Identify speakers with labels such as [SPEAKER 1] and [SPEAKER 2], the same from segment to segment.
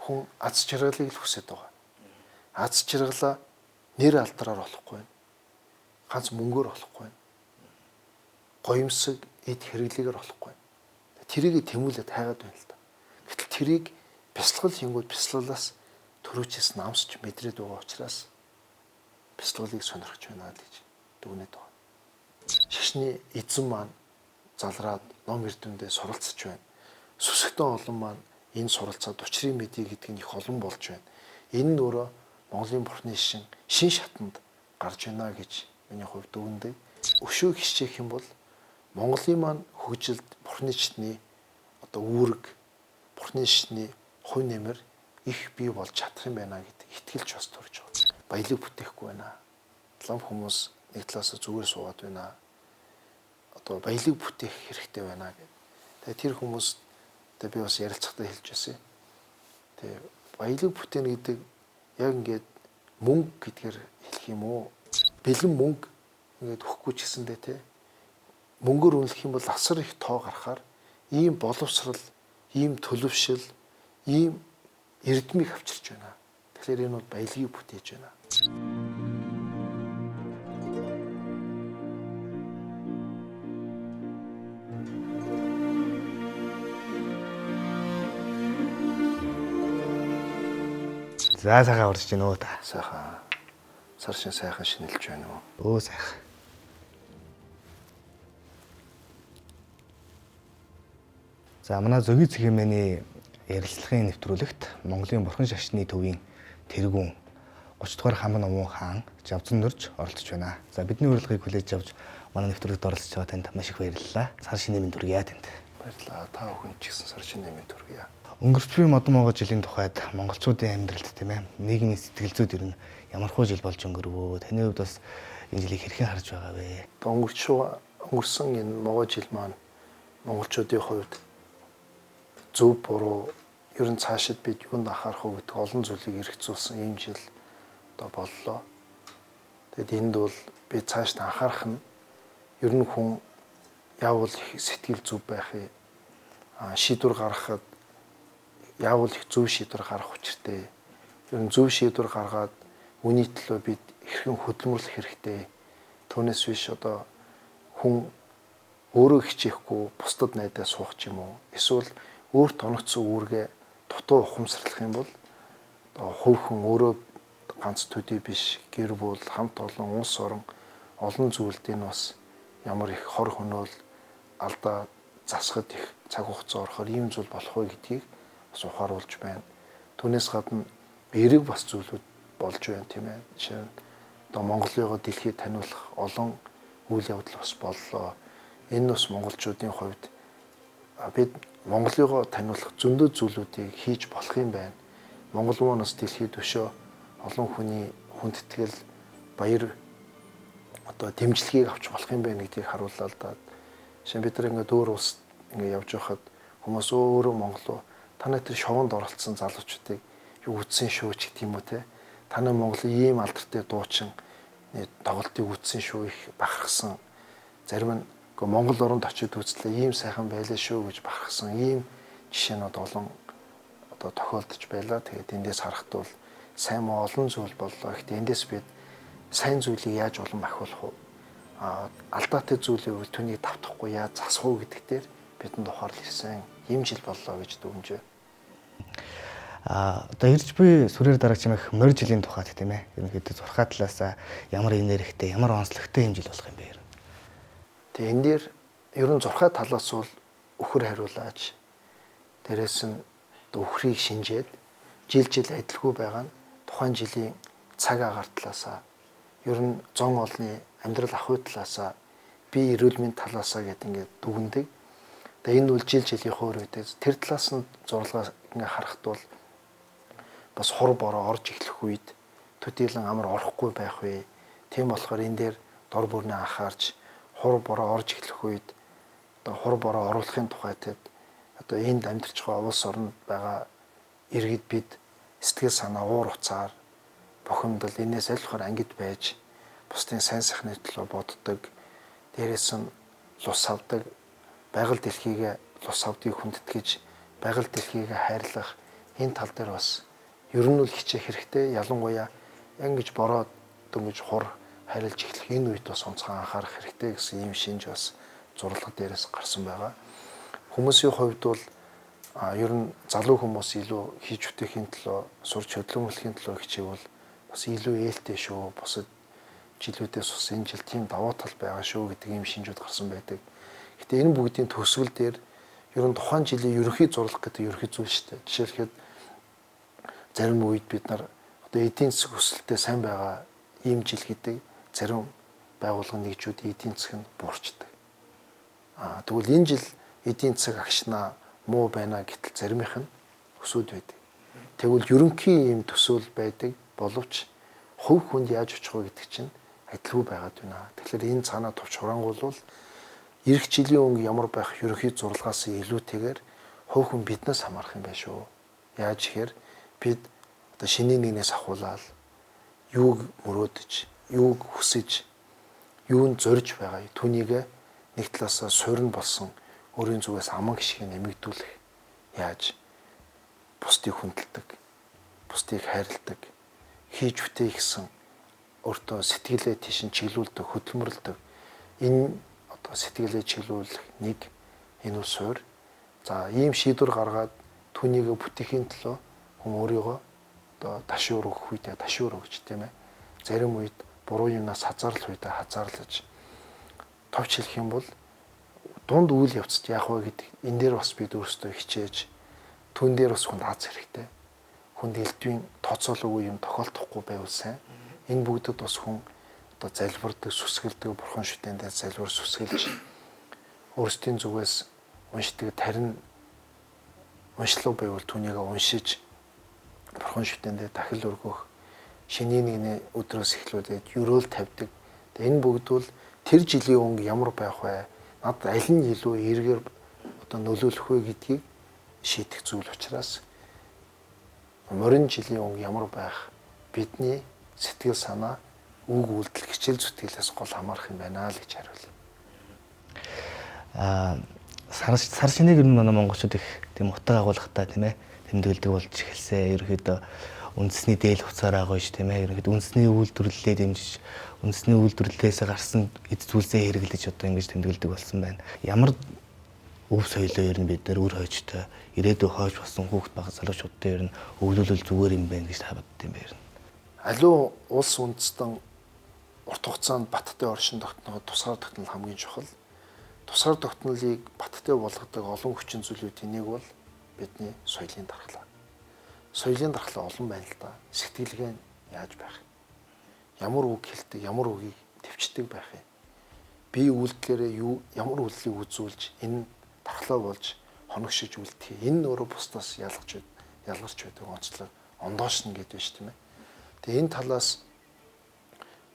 [SPEAKER 1] Хүн аз жаргалыг л хүсэж байгаа. Аз жаргалаа нэр алдраар болохгүй байна. Ганц мөнгөөр болохгүй байна. Гоёмсог эд хэрэглээгээр болохгүй байна. Тэрийг тэмүүлээд хайгаад байна л да. Гэтэл тэрийг бясалгал хийнгүүт бясалгалаас төрүүчээс намсч мэдрээд байгаа учраас бясалгалыг сонирхож байна л гэж дүгнээд байгаа. Шашны эзэн маань залраад ном эрдэмдээ суралцж байна. Сүсгтэн олон маань энэ суралцаад учрын мэдээ гэдэг нь их олон болж байна. Энэ нь өөрөө Монголын бурхны шин шин шатанд гарч байна гэж миний хувьд дүгнэдэг. Өшөө хичээх юм бол Монголын маань хөгжилд бурхны шатны одоо үүрэг, бурхны шатны хувь нэмэр их бий болж чадах юм байна гэдэг итгэлч бас төрж байгаа. Баялаг бүтээхгүй байна. Лам хүмүүс нэг талаасаа зүгээр суугаад байна. Одоо баялаг бүтээх хэрэгтэй байна гэдэг. Тэгээ тэр хүмүүс тэгээ би бас ярилцахдаа хэлж байсан. Тэгээ баялаг бүтээнэ гэдэг яг ингээд мөнгө гэдгээр хэлэх юм уу? Бэлэн мөнгө ингээд өгөхгүй ч гэсэндээ те мөнгөөр үнэлэх юм бол асар их тоо гарахаар ийм боловсрал, ийм төлөвшил, ийм эрдмийг авчирч байна. Тэгэхээр энэ бол баялагийг бүтээж байна.
[SPEAKER 2] За сайхан урьж байна уу та.
[SPEAKER 1] Сайхан. Сар шин сайхан шинэлж байна уу?
[SPEAKER 2] Өө сайхан. За манай зөгийн цэгмэний ярилцлагын нэвтрүүлэгт Монголын бурхан шашны төвийн тэргүүн 30 дугаар хаман номун хаан Жавзан нөрж оролцож байна. За бидний урилгыг хүлээж авч манай нэвтрүүлэгт оролцож байгаа танд маш их баярлалаа. Сар шинийн мэнд хүргье танд.
[SPEAKER 1] Баярлалаа. Та бүхэн ч гэсэн сар шинийн мэнд хүргье.
[SPEAKER 2] Өнгөрч буй модон могой жилийн тухайд монголчуудын амьдралд тийм нийгмийн сэтгэл зүйд ер нь ямархуу жил болж өнгөрвөө? Таны хувьд бас энэ жилийг хэрхэн харж байгаа вэ?
[SPEAKER 1] Өнгөрсөн энэ могой жил маань монголчуудын хувьд зөв буруу ер нь цаашид бид юунд анхаарах вэ гэдэг олон зүйлийг эргцүүлсэн ийм жил одоо боллоо. Тэгэд энд бол би цаашд анхаарах нь ер нь хүн яавал их сэтгэл зүв байх юм. Шийдвэр гаргахад яавал их зөв шийдвэр гаргах учиртай. Ер нь зөв шийдвэр гаргаад үүний төлөө бид хэрхэн хөдөлмөрлөх хэрэгтэй. Түүнээс биш одоо хүн өөрөө хичээхгүй бусдад найдаа суух ч юм уу. Эсвэл өөрт оногдсон үүргээ дутуу ухамсарлах юм бол одоо хувь хүн өөрөө ганц төдий биш гэр бүл хамт олон улс орон олон зүйлд энэ бас ямар их хор хөнөөл алдаа засахад их цаг хугацаа орохоор ийм зүйл болох вэ гэдгийг бас ухааруулж байна. Түүнээс гадна эерэг бас зүйлүүд болж байна тийм ээ. Жишээ нь одоо Монголыгоо дэлхийд таниулах олон үйл явдал бас боллоо. Энэ бас монголчуудын хувьд бид Монголыгоо таниулах зөндөө зүйлүүдийг хийж болох юм байна. Монгол маань бас дэлхийд өшөө олон хүний хүндэтгэл баяр одоо дэмжлэгийг авч болох юм байна гэдгийг харууллаа л да. Жишээ нь бид нар ингээд өөр улсад ингээд явж байхад хүмүүс өөрөө Монгол уу та нар тэр шовонд оролцсон залуучуудыг юу үтсэн шүү ч гэдэг юм уу те. Та нар Монголын ийм алдартай дуучин тоглолтыг үтсэн шүү их бахархсан. Зарим нь Монгол оронд очиж үзлээ ийм сайхан байлаа шүү гэж бахархсан ийм жишээнүүд олон одоо тохиолдож байлаа. Тэгээд эндээс харахад бол сайн муу олон зүйл боллоо. Гэхдээ эндээс бид сайн зүйлийг яаж улам ахиулах вэ? Алдаатай зүйлийг бол түүнийг давтахгүй яаж засах уу гэдэг дээр бидэнд ухаарл ирсэн. Ийм жил боллоо гэж дүгнэж байна.
[SPEAKER 2] Одоо ирж буй сүрээр дарагч чимэх морь жилийн тухайд тийм ээ. Ерөнхийдөө зурхаа талаас ямар энергитэй, ямар онцлогтой юм жил болох юм бэ?
[SPEAKER 1] Тэгээ энэ дээр ер нь зурхаа талаас бол үхэр хариулаач. Дээрээс нь үхрийг шинжээд жил жил адилгүй байгаа нь тухайн жилийн цаг агаар талаасаа ер нь зон олны амьдрал ахуй талаасаа бие эрүүл мэнд талаасаа гэдэг ингээд дүгнэдэг. Тэгээ энэ бол жил жилийн хуур байдаг. Тэр талаас нь зурлага ингээд харахад бол бас хур бороо орж эхлэх үед төдийлөн амар орохгүй байх вэ. Тийм болохоор энэ дээр дор бүрнээ анхаарч хур бороо орж эхлэх үед одоо хур бороо оруулахын тухай тэд одоо энд амьдарч байгаа улс оронд байгаа иргэд бид сэтгэл санаа уур уцаар бухимдал энээс аль болохоор ангид байж бусдын сайн сайхны төлөө боддог. Дээрээс нь лус авдаг, байгаль дэлхийгээ лус авдгийг хүндэтгэж, байгаль дэлхийгээ хайрлах, Энэ тал дээр бас ер нь л хичээх хэрэгтэй. Ялангуяа ингэж бороо дөнгөж хур харилж эхлэх энэ үед бас онцгой анхаарах хэрэгтэй гэсэн ийм шинж бас зурлага дээрээс гарсан байгаа. Хүмүүсийн хувьд бол ер нь залуу хүмүүс илүү хийж бүтээхийн төлөө, сурч хөдөлмөрлөхийн төлөө хичээвэл бас илүү ээлтэй шүү. Бусад жилүүдээс бас энэ жил тийм давуу тал байгаа шүү гэдэг ийм шинжүүд гарсан байдаг. Гэтэ энэ бүгдийн төгсгөл дээр ер нь тухайн жилийн ерөнхий зурлага гэдэг ерөнхий зүйл шүү дээ. Жишээлхэд зарим үед бид нар одоо эдийн засаг өсөлттэй сайн байгаа ийм жил гэдэг зарим байгууллага нэгжүүд эдийн засаг нь буурчдаг. Тэгвэл энэ жил эдийн засаг агшнаа муу байна гэтэл заримынх нь өсөөд байдаг. Тэгвэл ерөнхий ийм төсөөл байдаг боловч хувь хүнд яаж очих вэ гэдэг чинь адилгүй байгаад байна. Тэгэхээр энэ цаанаа товч хураангуул ирэх жилийн өнгө ямар байх ерөнхий зурлагаас илүүтэйгээр хувь хүн биднээс хамаарах юм байна шүү. Яаж ихээр бид одоо шинийн нэгнээс ахуулаад юуг мөрөөдөж, юуг хүсэж, юунд зорж байгаа түүнийг нэг талаасаа суурь нь болсон өөрийн зүгээс аман гიშгийг нэмэгдүүлэх, яаж бусдыг хүндэлдэг, бусдыг хайрладаг, хийж бүтээх гэсэн өөртөө сэтгэлээ тийш нь чиглүүлдэг, хөдөлмөрлөдөг. Энэ одоо сэтгэлээ чиглүүлэх нэг энэ бол суурь. За ийм шийдвэр гаргаад түүнийг бүтээхийн төлөө хүн өөрийгөө одоо ташуур өгөх үедээ ташуур өгч, тийм ээ. Зарим үед буруу юмнаас хазаарлах үедээ хазаарлаж товч хэлэх юм бол дунд үйл явцад яах вэ гэдэг энэ дээр бас бид өөрсдөө хичээж түн дээр бас хүнд аз хэрэгтэй. Хүнд элдвийн тооцоолоогүй юм тохиолдохгүй байвал сайн. Энэ бүгдэд бас хүн одоо залбирдаг, сүсгэлдэг, бурхан шүтээндээ залбир сүсгэлж өөрсдийн зүгээс уншдаг тарин уншлуу байвал түүнийг уншиж бурхан шүтээндээ дахил өргөх, шинийн нэгний өдрөөс эхлүүлээд ерөөл тавьдаг. Энэ бүгд бол тэр жилийн өнгө ямар байх вэ? Над аль нь илүү эргээр одоо нөлөөлөх вэ гэдгийг шийдэх зүйл учраас морин жилийн өнгө ямар байх бидний сэтгэл санаа, үг үйлдэл, хичээл зүтгэлээс гол хамаарах юм байна л гэж хариулъя.
[SPEAKER 2] Сар шинийг ер нь манай монголчууд их тийм утга агуулгатай, тийм ээ, тэмдэглэдэг болж эхэлсэн. Ерөнхийдөө үндэсний дээл хуцаараа гоёш, тийм ээ, ерөнхийдөө үндэсний үйлдвэрлэлээ дэмжиж, үндэсний үйлдвэрлэлээс гарсан эд зүйлсээ хэрэглэж одоо ингэж тэмдэглэдэг болсон байна. Ямар өв соёлоо ер нь бид нэр үр хойчтой ирээдүй хойч болсон хүүхд бага залуучуудтай ер нь өвлүүлэл зүгээр юм байна гэж та бодд юм бэ ер нь?
[SPEAKER 1] Аливаа улс үндэстэн урт хугацаанд баттай оршин тогтноход тусгаар тогтнол хамгийн чухал. Тусгаар тогтнолыг баттай болгодог олон хүчин зүйлүүдийн нэг бол бидний соёлын дархлаа. Соёлын дархлаа олон байна л да. Сэтгэлгээ нь яаж байх юм? Ямар үг хэлдэг, ямар үгийг төвчдөг байх юм? Бие үйлдэлээрээ юу ямар үйлдэлийг үзүүлж энэ дархлаа болж хоногшиж үлдэх юм. Энэ нь өөрөө бусдаас ялгарч байдаг онцлог ондоошно гэдэг биш тийм ээ. Тэгээ энэ талаас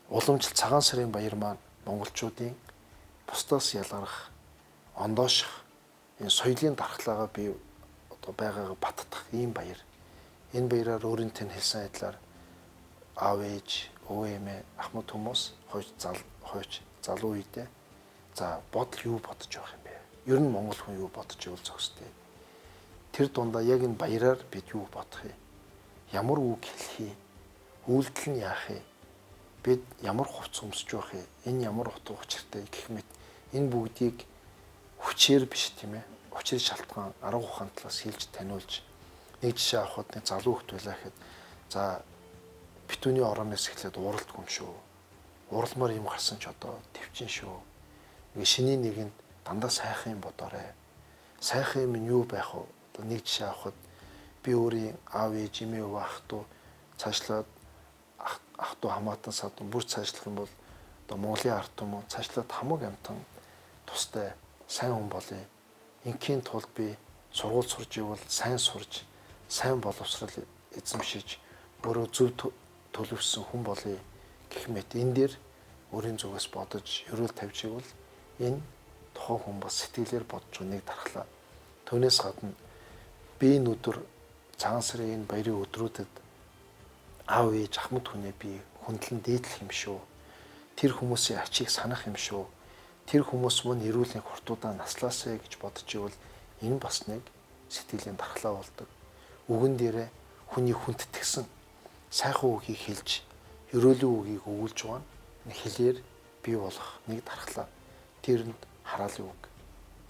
[SPEAKER 1] уламжлалт цагаан сарын баяр маань монголчуудын бусдаас ялгарах, ондооших энэ соёлын дархлаагаа би одоо байгаагаа баттах ийм баяр. Энэ баяраар өөрийн тань хэлсэн адилаар аав ээж, өвөө эмээ, ахмад хүмүүс хойч залуу үедээ за бодол юу бодож байх юм бэ? Ер нь монгол хүн юу бодож ивэл зохистой. Тэр дундаа яг энэ баяраар бид юу бодох юм? Ямар үг хэлэх юм? Үйлдэл нь яах юм? Бид ямар хувцас өмсөж байх юм? Энэ ямар утга учиртай гэх мэт энэ бүгдийг хүчээр биш, тийм ээ. Учир шалтгаан, арга ухаан талаас хэлж таниулж нэг жишээ авахад нэг залуу хөлт байлаа гэхэд за битүүний орооноос эхлээд ууралдгүй юм шүү. Уралмаар юм гарсан ч одоо төвчин шүү. Ингээ шиний нэгэнд дандаа сайхан юм бодоорой. Сайхан юм нь юу байх вэ? Одоо нэг жишээ авахад би өөрийн аав ээж, эмээ өвөө ах トゥ цаашлаад ах トゥ хамаатан садан бүр цаашлах юм бол одоо Монголын ард түмэн цаашлаад хамаг амтан тустай сайн хүн болъё. Ингийн тулд би сургууль сурж ивэл сайн сурж, сайн боловсрал эзэмшиж, өөрөө зөв төлөвшсөн хүн болъё гэх мэт энэ дээр өөрийн зүгээс бодож ерөөл тавьж ивэл энэ тухайн хүн бас сэтгэлээр бодож байгаа нэг дархлаа. Түүнээс гадна би энэ өдөр цагаан сарын энэ баярын өдрүүдэд аав ээж ахмад хүнээ би хүндлэн дээдлэх юм шүү. Тэр хүмүүсийн ачийг санах юм шүү. Тэр хүмүүс мөн эрүүлийн хуртуудаа наслаасаа гэж бодож ивэл энэ бас нэг сэтгэлийн дархлаа болдог. Үгэн дээрээ хүний хүндэтгсэн сайхан үгийг хэлж, ерөөлийн үгийг өгүүлж байгаа нь хэлээр бий болох нэг дархлаа. Тэрэнд хараалын үг,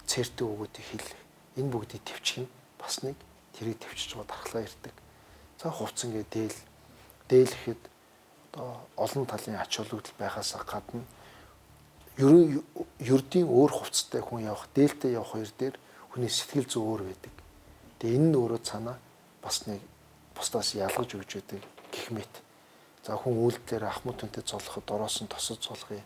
[SPEAKER 1] цэртэй үгүүдийг хэлэх. Энэ бүгдийг төвчих нь бас нэг тэрийг төвчж байгаа дархлаа ирдэг. За хувц ингээ дээлэхэд одоо олон талын ач холбогдол байхаас гадна ердийн өөр хувцастай хүн явах, дээлтэй явах хоёр дээр хүний сэтгэл зүй өөр байдаг. Тэгээ энэ нь өөрөө цаанаа бас нэг бусдаас ялгаж өгч байдаг гэх мэт. За хүн үйлдэлээр ахмад хүнтэй золоход дороос нь тосож золгоё.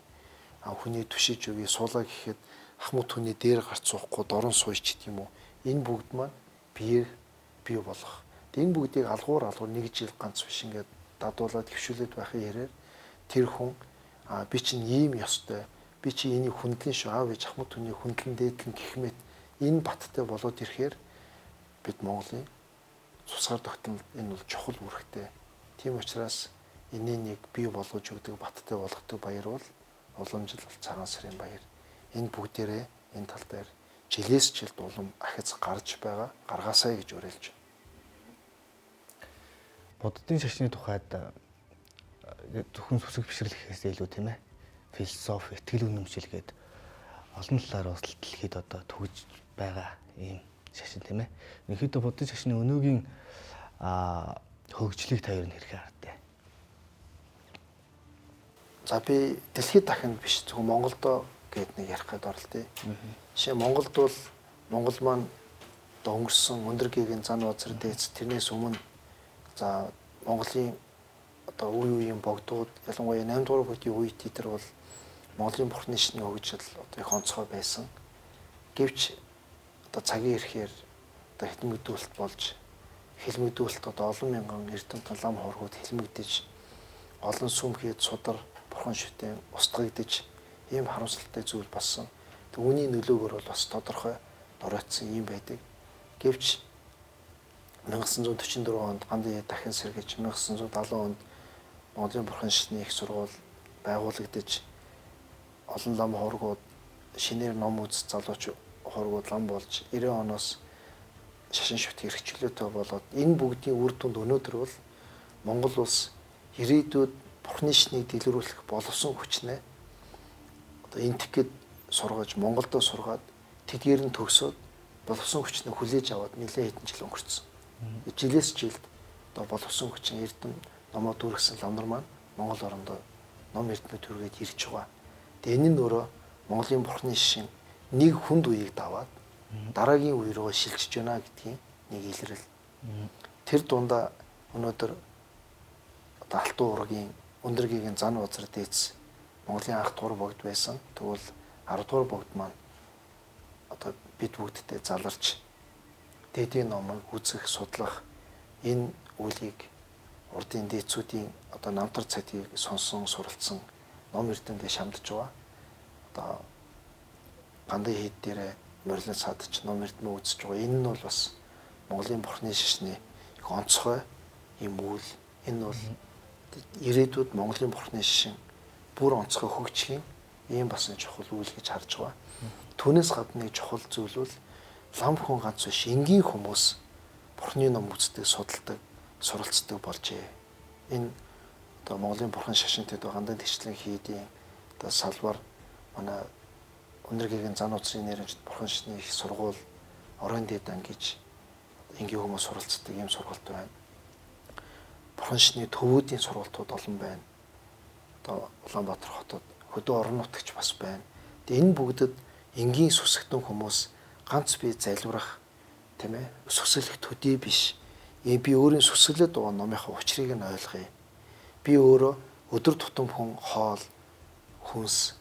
[SPEAKER 1] А хүний түшиж өгье, суулаа гэхэд ахмад хүний дээр гарч суухгүй дорон сууж ч гэдэм үү. Энэ бүгд маань биеэр бий болох. Тэгээ энэ бүгдийг алгуур нэг жил ганц биш ингээд дадуулаад хөвшүүлээд байхын хэрээр тэр хүн би чинь ийм ёстой, би чи энийг хүндлэн шүү, аав ээж ахмад хүний хүндлэн дээдлэн гэх мэт энэ баттай болоод ирэхээр бид Монголын цусгаар тогтнол энэ бол чухал үүрэгтэй. Тийм учраас энэний нэг бий болгож өгдөг, баттай болгодог баяр бол уламжлал цагаан сарын баяр. Энэ бүгдээрээ энэ тал дээр жилээс жилд улам ахиц гарч байгаа, гаргаасай гэж уриалж байна.
[SPEAKER 2] Буддын шашны тухайд зөвхөн сүсэг бишрэл гэхээс илүү тийм философи, итгэл үнэмшил гээд олон талаар бас дэлхийд одоо түгж байгаа ийм шашин тийм. Ерөнхийдөө буддын шашны өнөөгийн хөгжлийг та ер нь хэрхэн хардیں۔
[SPEAKER 1] За би дэлхийд дахинд биш зөвхөн Монголдо гээд нэг ярих гээд оролтъё. Жишээ Монголд бол Монгол маань одоо өнгөрсөн өндөр гэгийн зан базар дээц тэрнээс өмнө за Монголын одоо үе үеийн богдууд ялангуяа 8 дугаар богдын үед тэр бол Монголын бурхны шашны хөгжил одоо их онцгой байсан. Гэвч одоо цагийн ирэхээр одоо хилмигдүүлэлт болж хилмигдүүлэлт одоо олон мянган эрдэмтэн лам хургууд хилмигдэж олон сүмхэд судар бурхан шүтэн устгагдаж ийм харамсалтай зүйл болсон. Тэг үүний нөлөөгөөр бол бас тодорхой доройтсон юм байдаг. Гэвч 1944 онд Гандын дахин сэргэж 1970 онд Монголын бурхан шашны их сургууль байгуулагдаж олон лам хургууд шинээр ном үз залууч хургууд лам болж 90 оноос шашин шүтэх эрх чөлөөтэй болоод энэ бүгдийн үр дүнд өнөөдөр бол Монгол улс ирээдүйд бурхны шашныг дэлгэрүүлэх боловсон хүчнээ одоо энтхэхэд сургаж Монголдо сургаад тэдгээр нь төгсөөд боловсон хүчнээ хүлээж аваад нэлээд хэдэн жил өнгөрцөн. Жилээс жилд одоо боловсон хүчин эрдэм номоо дүүргэсэн лам нар маань Монгол орондоо ном эрдэмэд түргээд ирж байгаа. Тэгээ энэ нь өөрөө Монголын бурхны шашин нэг хүнд үеийг даваад дараагийн үе рүү шилжиж байна гэдгийн нэг илрэл. Тэр дундаа өнөөдөр одоо Алтан уургийн өндөр гэгийн зан базар дээц Монголын анх дугаар богд байсан. Тэгвэл 10 дугаар богд маань одоо бид бүгдтэй заларч дээдийн номыг үзэх, судлах энэ үйлийг урдын дээдсүүдийн одоо намтар цадгийг сонсон, суралцсан ном эрдэмтдээ шамдаж байгаа. Одоо Гандын хийд дээрээ морилон садч ном эрдмээ үзэж байгаа. Энэ нь бол бас Монголын бурхны шашны их онцгой юм үйл. Энэ бол ирээдүйд Монголын бурхны шашин бүр онцгой хөгжихийн ийм бас нэг чухал үйл гэж харж байгаа. Түүнээс гадна нэг чухал зүйл бол лам хүн ганц биш энгийн хүмүүс бурхны ном үздэг, судалдаг, суралцдаг болжээ. Энэ одоо Монголын бурхан шашинтай Гандан тэгшлэн хийдийн одоо салбар манай өндөр гэгийн зан уцрын нэрэмжит бурхан шашны их сургууль оройн дээд ан гэж энгийн хүмүүс суралцдаг ийм сургалт байна. Бурхан шашны төвүүдийн сургалтууд олон байна. Одоо Улаанбаатар хотод хөдөө орон нутагч бас байна. Тэгээ энэ бүгдэд энгийн сүсгтэн хүмүүс ганц бие залбирах тийм сүсгэлэх төдий биш. Би өөрийн сүсгэлээд байгаа номынхаа учрыг нь ойлгоё. Би өөрөө өдөр тутам хүн хоол, хүнс,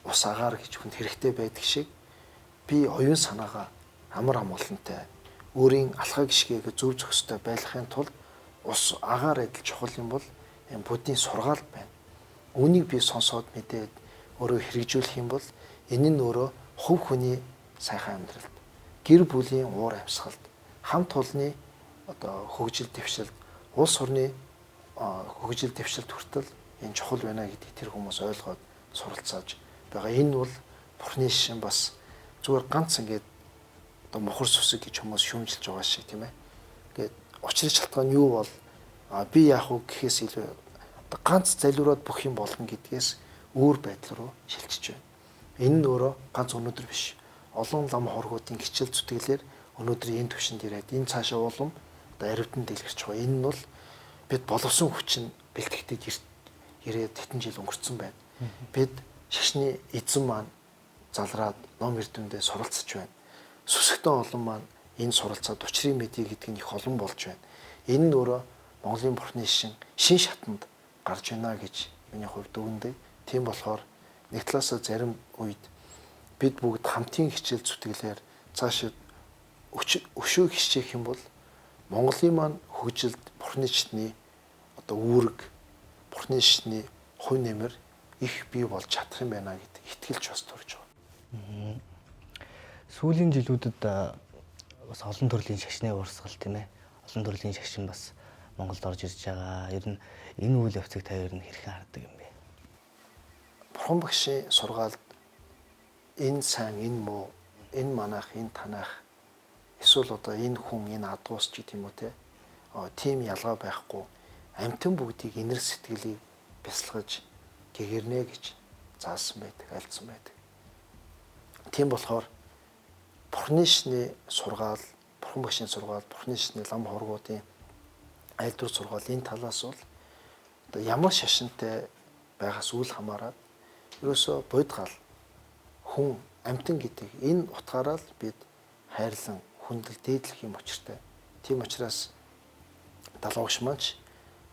[SPEAKER 1] ус агаар гэж хүнд хэрэгтэй байдаг шиг би оюун санаагаа амар амгалантай өөрийн алхаа гიშгээг зөв зохистой байлгахын тулд ус агаар адил чухал юм бол энэ буддийн сургаал байна. Үүнийг би сонсоод мэдээд өөрөө хэрэгжүүлэх юм бол энэ нь өөрөө хувь хүний сайхан амьдралд, гэр бүлийн уур амьсгалд, хамт олонны одоо хөгжил дэвшилд, улс орны хөгжил дэвшилд хүртэл энэ чухал байна гэдгийг тэр хүмүүс ойлгоод суралцааж байгаа. Энэ бол бурхны шашин бас зүгээр ганц ингээд одоо мухар сүсэг гэж хүмүүс шүүмжилж байгаа шиг тийм. Ингээд Учрын шалтгаан нь юу бол би яах вэ гэхээс илүү одоо ганц залиураад бүх юм болно гэдгээс өөр байдал руу шилжиж байна. Энэ нь өөрөө ганц өнөөдөр биш. Олон лам хоргуудын хичээл зүтгэлээр өнөөдөр энэ төвшөнд ирээд энэ цаашаа улам одоо аривдан дэлгэрч байгаа. Энэ нь бол бид боловсон хүчин бэлтгэгдэж ирээд хэдэн жил өнгөрцөн байна. Бид шашны эзэн маань залраад ном эрдэмдээ суралцж байна. Сүсгтэн олон маань энэ суралцаад учрын мэдээ гэдэг нь их олон болж байна. Энэ нь өөрөө Монголын бурхны шин шатанд гарч байна гэж миний хувьд дүгнэдэг. Тийм болохоор нэг талаасаа зарим үед бид бүгд хамтын хичээл зүтгэлээр цаашид өшөө хичээх юм бол Монголын маань хөгжилд бурхны шний одоо үүрэг, бурхны шний хувь нэмэр их бий болж чадах юм байна гэдэг итгэлч бас төрж байгаа.
[SPEAKER 2] Сүүлийн жилүүдэд бас олон төрлийн шашны урсгал тийм ээ. Олон төрлийн шашин бас Монголд орж ирж байгаа. Ер нь энэ үйл явцыг та ер нь хэрхэн хардаг юм бэ?
[SPEAKER 1] Бурхан багшийн сургаалд энэ сайн, энэ муу, энэ манайх, энэ танаах эсвэл одоо энэ хүн, энэ адуус ч гэдэг юм уу те. Тийм ялгаа байхгүй. Амьтан бүгдийг инэр сэтгэлийг бясалгаж гэгэрнэ гэж заасан байдаг, альцсан байдаг. Тийм болохоор Бурхны шний сургаал, Бурхан багшийн сургаал, Бурхны шний лам хоргуудын айлдвар сургаал энэ талаас бол одоо ямар шашинтай байгаас үл хамааран ерөөсөө будгаал хүн амьтан гэдэг энэ утгаараа л бид хайрлан хүндэл дээдлэх юм учиртай. Тийм учраас далавгш маань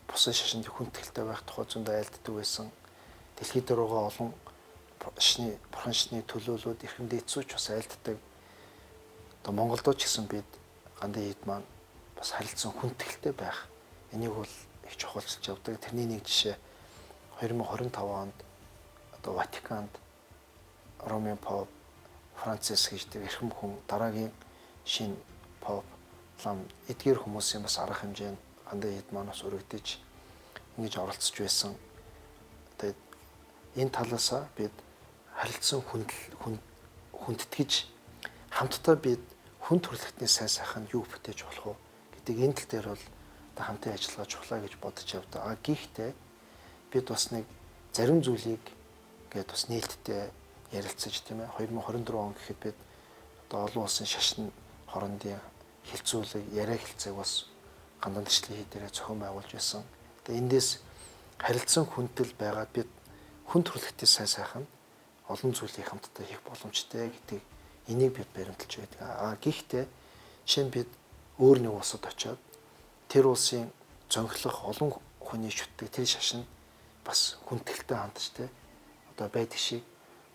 [SPEAKER 1] бусад шашинд хүндэтгэлтэй байх тухай зөндөө айлддаг байсан. Дэлхийд дээр байгаа олон шашны бурхан шашны төлөөлүүд эрхэм дээдсүүч бас айлддаг. Одоо Монголдо ч гэсэн бид гандын хэд маань бас харилцан хүндэтгэлтэй байх. Энийг бол их чухалчилж явдаг. Тэрний нэг жишээ 2025 онд одоо Ватиканд Ромын поп Францис гэж тэр эрхэм хүн дараагийн шинэ поп лам эдгээр хүмүүсийн бас арга хэмжээнд гандын хэд маань бас өргөдөж ингэж оролцож байсан. Тэгээд энэ талаасаа бид харилцан хүндэтгэж хамтдаа бид хүн төрөлхтний сайн сайхан юу бүтээж болох вэ гэдэг энэ тал дээр бол одоо хамтын ажиллагаа чухлаа гэж бодож явдаг. А гэхдээ бид бас нэг зарим зүйлийг гээд бас нээлттэй ярилцаж тийм ээ 2024 он гэхэд бид одоо олон улсын шашин хоорондын хилцүүлэг, яриа хилцээг бас гандан дэвшлэгийн хийдэрээ зохион байгуулж байсан. Одоо эндээс харилцан хүндэтэл байгаад бид хүн төрөлхтний сайн сайхан олон зүйлийг хамтдаа хийх боломжтой гэдэг энийг бид баримталж байдаг. А гэхдээ жишээ нь бид өөр нэг улсад очиод тэр улсын зөнхлөх олон хүний шүтдэг тэр шашин бас хүндэтгэлтэй хандж те одоо байдаг шиг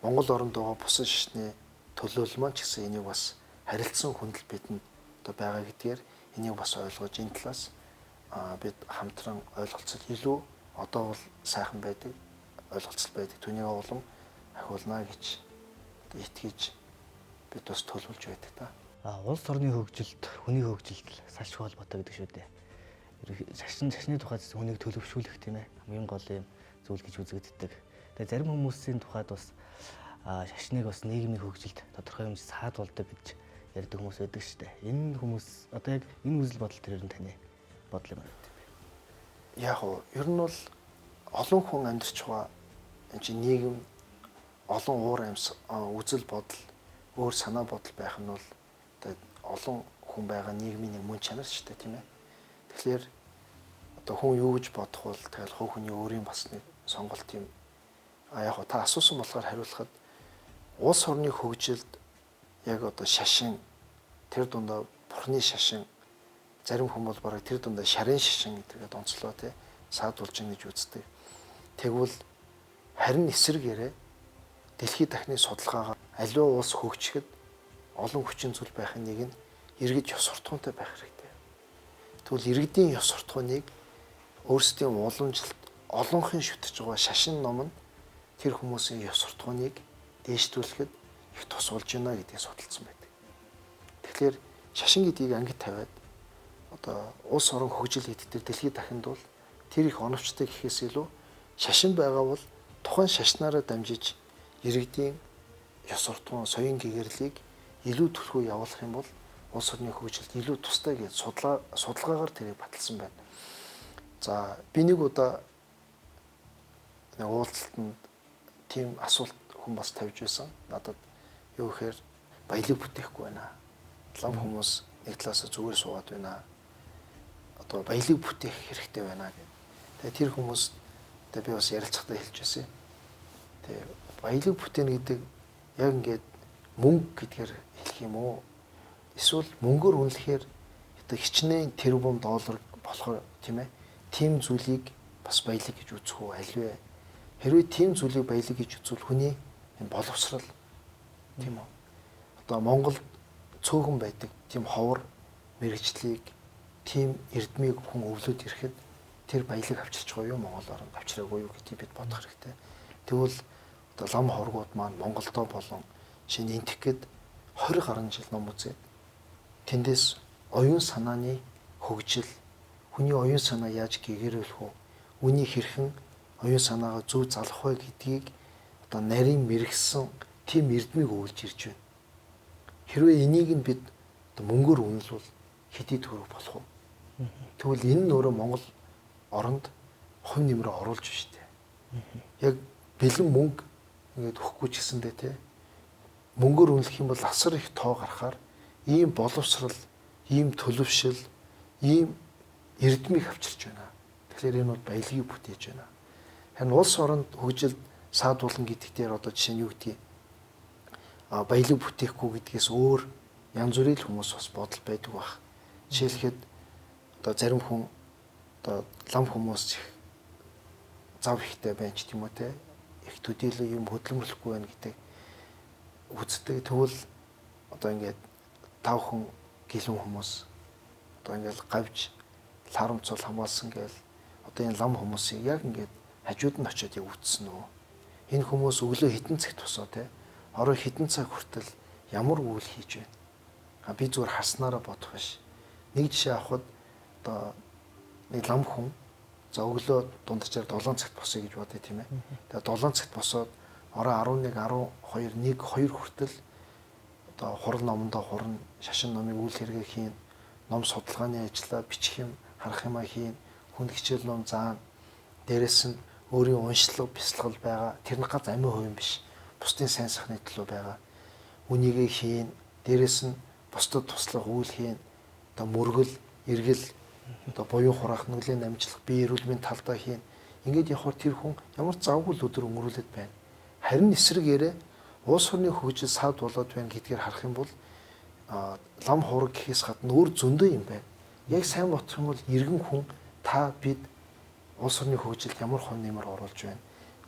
[SPEAKER 1] Монгол оронд байгаа бусад шашны төлөөлөл маань ч гэсэн энийг бас харилцан хүндэл бидэнд одоо байгаа гэдгээр энийг бас ойлгож энэ талаас бид хамтран ойлголцол илүү одоо бол сайхан байдаг ойлголцол байдаг. Түүнийг улам ахиулнаа гэж итгэж бид бас төлөвлөж байдаг та.
[SPEAKER 2] Улс орны хөгжилд, хүний хөгжилд салшгүй холбоотой гэдэг шүү дээ. Шашны тухайд хүнийг төлөвшүүлэх тийм ээ хамгийн гол юм зүйл гэж үзэгддэг. Тэгээ зарим хүмүүсийн тухайд бас шашныг бас нийгмийн хөгжилд тодорхой хэмжээ саадуулдаг гэж ярьдаг хүмүүс байдаг шүү дээ. Энэ хүмүүс одоо яг энэ үзэл бодол тэр нь таны бодол юм байна.
[SPEAKER 1] Яг уу, ер нь бол олон хүн амьдарч байгаа энэ чинь нийгэм олон уур амьс үзэл бодол, өөр санаа бодол байх нь бол одоо олон хүн байгаа нийгмийн нэг мөн чанар шүү дээ, тийм ээ. Тэгэхээр одоо хүн юу гэж бодох бол тэгэл хувь хүний өөрийн бас нэг сонголт юм. А яг та асуусан болохоор хариулахад улс орны хөгжилд яг одоо шашин тэр дундаа бурхны шашин зарим хүн бол бараг тэр дундаа шарын шашин гэдгээд онцлоо тий саадулж ин гэж үздэг. Тэгвэл харин эсрэгээрээ дэлхийд дахны судалгаагаар аливаа улс хөгжихэд олон хүчин зүйл байх нэг нь иргэд ёс суртахуунтай байх хэрэгтэй. Тэгвэл иргэдийн ёс суртахууныг өөрсдийн уламжлалт олонхын шүтэж байгаа шашин ном нь тэр хүмүүсийн ёс суртахууныг дээшдүүлэхэд их тус болж байна гэдгийг судалсан байдаг. Тэгэхээр шашин гэдгийг ангид тавиад одоо улс орон хөгжил гэдэг дээр дэлхийд дахинд бол тэр их оновчтой гэхээс илүү шашин байгаа бол тухайн шашнаараа дамжиж иргэдийн ёс суртахуун, соён гэгэрлийг илүү түлхүү явуулах юм бол Улс орны хөгжилд илүү тустай гэж судалгаагаар тэрийг баталсан байна. За би нэг удаа нэг уулзалтанд тийм асуулт хүн бас тавьж байсан. Надад юу гэхээр баялаг бүтээхгүй байна. Лам хүмүүс нэг талаасаа зүгээр суугаад байна. Одоо баялаг бүтээх хэрэгтэй байна гэх. Тэгээ тэр хүмүүс тэгээ би бас ярилцахдаа хэлж байсан. Тэгээ баялаг бүтээнэ гэдэг яг ингээд мөнгө гэдгээр хэлэх юм уу? Эсвэл мөнгөөр үнэлэхээр одоо хичнээн тэрбум доллар болохоор тийм ээ. Тийм зүйлийг бас баялаг гэж үзэх үү аль вэ? Хэрвээ тийм зүйлийг баялаг гэж үзвэл хүний энэ боловсрал тийм үү? Одоо Монголд цөөхөн байдаг тийм ховор мэрэгчлийг тийм эрдмийг хүн өвлөд ирэхэд тэр баялаг авчирч байгаа юу Монгол оронд авчираагүй юу гэдгийг бид бодох хэрэгтэй. Тэгвэл одоо лам хоргууд маань Монголдо болон шинэ Энтхэхэд 20 гаруй жил ном үзээд тэндээс оюун санааны хөгжил, хүний оюун санаа яаж гэгэрүүлэх үү, үний хэрхэн оюун санаагаа зөв залах вэ гэдгийг одоо нарийн мэрэгсэн тийм эрдмийг өвлж ирж байна. Хэрвээ энийг нь бид одоо мөнгөөр үнэлвэл хэдий төгрөг болох вэ? Тэгвэл энэ нь өөрөө Монгол оронд хувь нэмрээ оруулж шүү дээ. Яг бэлэн мөнгө ингээд өгөхгүй ч гэсэндээ те мөнгөөр үнэлэх юм бол асар их тоо гарахаар ийм боловсрал, ийм төлөвшил, ийм эрдмийг авчирч байна. Тэгэхээр энэ бол баялагийг бүтээж байна. Харин улс оронд хөгжилд саадуулна гэдэг дээр одоо жишээ нь юу гэдгийг баялаг бүтээхгүй гэдгээс өөр янз бүрийн хүмүүс бас бодол байдаг байх. Жишээлхэд одоо зарим хүн одоо лам хүмүүс их зав ихтэй байна ч тийм үү те их төдийлөн юм хөдөлмөрлөхгүй байна гэдэг үздэг. Тэгвэл одоо ингээд тав хүн гэлэн хүмүүс одоо ингээд гавж лаарамцуул хамгаалсан гээл одоо энэ лам хүмүүсийг яг ингээд хажууд нь очиод яг үтсэн үү? Энэ хүмүүс өглөө хэдэн цагт босоо те орой хэдэн цаг хүртэл ямар үйл хийж байна? А би зүгээр харснараа бодох биш. Нэг жишээ авахад одоо нэг лам хүн за өглөө дунджаар 7 цагт босъё гэж бодъё тийм ээ. Тэгээ 7 цагт босоод орой 11, 12, 1, 2 хүртэл одоо хурал номондоо хурна, шашин номыг үйл хэрэгээ хийн, ном судалгааны ажлаа бичих юм, харах юмаа хийн, хүнд хичээл ном заана. Дээрэс нь өөрийн уншлага, бясалгал байгаа. Тэр нь гац амин хувийн биш. Бусдын сайн сайхны төлөө байгаа. Үнийгээ хийн, дээрэс нь бусдад туслах үйл хийн. Одоо мөргөл, эргэл, одоо буян хураах, нүлээ намжлах, бие эрүүл мэнд талдаа хийн. Ингээд явахаар тэр хүн ямар ч завгүй л өдөр өнгөрүүлээд байна. Харин эсрэгээрээ улс орны хөгжил саад болоод байна гэдгээр харах юм бол лам хураг гэхээс гадна өөр зөндөө юм байна. Яг сайн бодох юм бол иргэн хүн та бид улс орны хөгжилд ямар хувь нэмэр оруулж байна?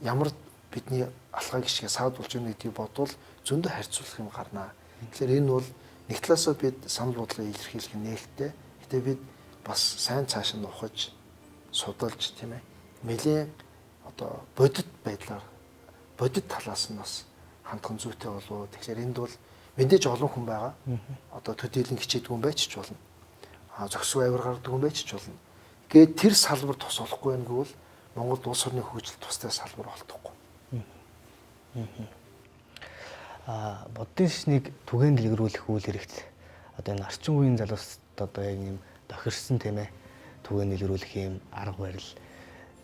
[SPEAKER 1] Ямар бидний алхаа гიშгэ саад болж байна гэдгийг бодвол зөндөө харьцуулах юм гарнаа. Тэгэхээр энэ бол нэг талаасаа бид санал бодлоо илэрхийлэх нээлттэй. Гэтэ бид бас сайн цааш нь ухаж судалж тийм ээ. Нэлээн одоо бодит байдлаар бодит талаас нь бас хандах нь зүйтэй болов. Тэгэхээр энд бол мэдээж олон хүн байгаа. Одоо төдийлөн хичээдэг хүн байж ч болно. Зөксөө авир гардаг хүн байж ч болно. Гээд тэр салбар тус болохгүй байх гэвэл Монголд улс орны хөгжил тустай салбар олдохгүй.
[SPEAKER 2] Буддын шашныг түгээн дэлгэрүүлэх үйл хэрэгт одоо энэ орчин үеийн залуусад одоо яг юм тохирсон тийм ээ түгээн дэлгэрүүлэх юм арга барил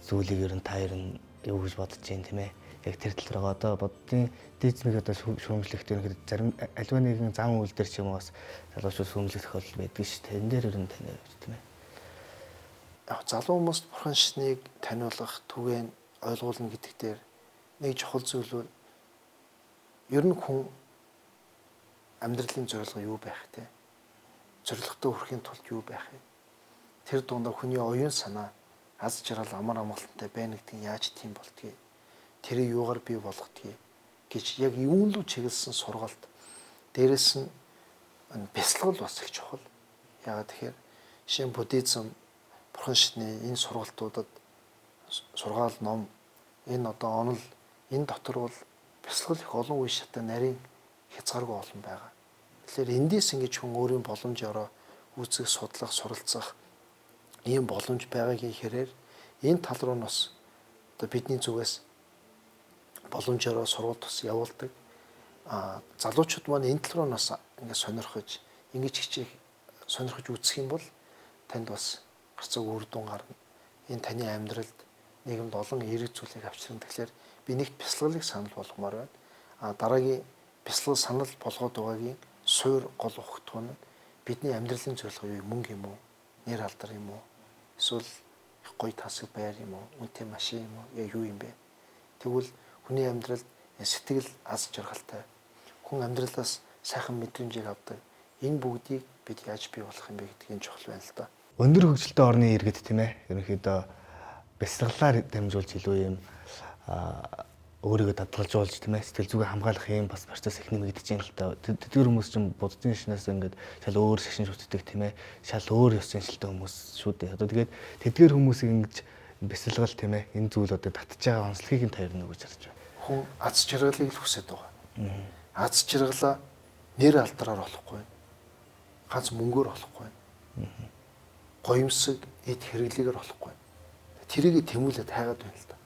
[SPEAKER 2] зүйлийг ер нь та ер нь юу гэж бодож байна тийм ээ? Яг тэр тал руу одоо буддын дийцмийг одоо шүүмжлэх тэр зарим аливаа нэгэн зам үйл дээр ч юм уу бас залуучууд шүүмжлэх тохиолдол байдаг шүү дээ. Энэ дээр ер нь таны хувьд тийм ээ.
[SPEAKER 1] Яг залуу хүмүүст бурхан шашныг таниулах, түгээн ойлгуулна гэдэг дээр нэг чухал зүйл бол ер нь хүн амьдралын зорилго юу байх те? Зорилготой хүрэхин тулд юу байх вэ? Тэр дундаа хүний оюун санаа аз жаргал амар амгалантай байна гэдэг нь яаж тийм болдгийг, тэрийг юугаар бий болгодгийг гэж яг юун руу чиглэсэн сургалт, дээрэс нь бясалгал бас их чухал. Яагаад тэгэхээр жишээ нь буддизм, бурхан шашны энэ сургалтуудад сургаал ном, энэ одоо онол, энэ дотор бол бясалгал их олон үе шатаа нарийн хязгааргүй олон байгаа. Тэгэхээр эндээс ингэж хүн өөрийн боломжоор үүсгэх, судлах, суралцах ийм боломж байгаагийн хэрээр энэ тал руу нь бас одоо бидний зүгээс боломжоор сургалт бас явуулдаг. Залуучууд маань энэ тал руу нь бас ингэ сонирхож Ингэж хичээх сонирхож үзэх юм бол танд бас гарцааг үр дүн гарна. Энэ таны амьдралд нийгэмд олон эерэг зүйлийг авчирна. Тэгэхээр би нэгт бясалгалыг санал болгомоор байна. А дараагийн бясалгал санал болгоод байгаагийн суур гол ухтгуун нь бидний амьдралын зорилго юу, мөнгө юм уу, нэр алдар юм уу, эсвэл их гоё тансаг байр юм уу, үнэтэй машин юм уу, яа юу юм бэ? Тэгвэл хүний амьдралд сэтгэл аз жаргалтай, хүн амьдралаас сайхан мэдрэмжийг авдаг. Энэ бүгдийг бид яаж бий болох юм бэ гэдгийг чухал байна л да.
[SPEAKER 2] Өндөр хөгжилтэй орны иргэд тийм ерөнхийдөө бясалгалаар дамжуулж илүү юм өөрийгөө дадгалжуулж тийм сэтгэл зүгээ хамгаалах юм бас процесс их нэмэгдэж байна л да. Тэдгэр хүмүүс чинь буддын шинээс ингээд шал өөр шашин шүтдэг тийм шал өөр ёс заншилтай хүмүүс шүү дээ. Одоо тэгээд тэдгэр хүмүүсийг ингэж бясалгал тийм энэ зүйл одоо татж байгаа онцлогийг нь таарна гэж харж байна.
[SPEAKER 1] Хүн аз жаргалыг л хүсэж байгаа. Аз жаргалаа нэр алдраар олохгүй байна. Ганц мөнгөөр олохгүй байна. Гоёмсог эд хэрэглээгээр олохгүй байна. Тэрийг тэмүүлээд хайгаад байна л да.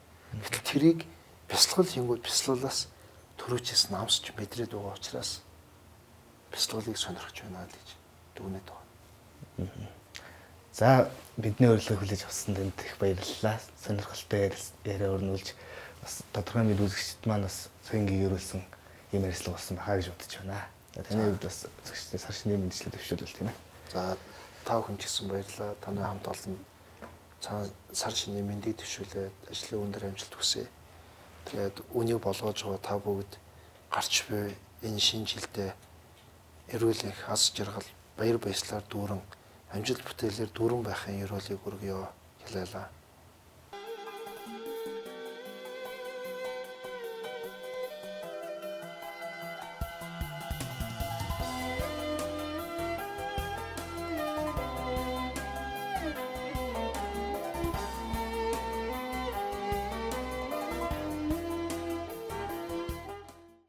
[SPEAKER 1] Гэтэл тэрийг бясалгал хийнгүүт бясалгалаас төрөөчээс намсч мэдрээд байгаа учраас бясалгалыг сонирхож байна л гэж дүгнээд байгаа.
[SPEAKER 2] За бидний урилгыг хүлээж авсан танд их баярлалаа. Сонирхолтой яриа өрнүүлж бас тодорхой мэд үзэгчд маань бас соён гэгэрүүлсэн ийм ярилцлага болсон байхаа гэж бодож байна. Таны хувьд бас үзэгчдээ сар шинийн мэндчлэл дэвшүүлвэл тийм.
[SPEAKER 1] За та бүхэн ч гэсэн баярлалаа. Танай хамт олон сар шинийн мэндийг дэвшүүлээд ажлын өндөр амжилт хүсье. Тэгээд үүнийг болгоож байгаа та бүгд гарч буй энэ шинэ жилдээ эрүүл энх, аз жаргал, баяр баясгалаар дүүрэн, амжилт бүтээлээр дүүрэн байхын ерөөлийг өргөё. Хилээлээ.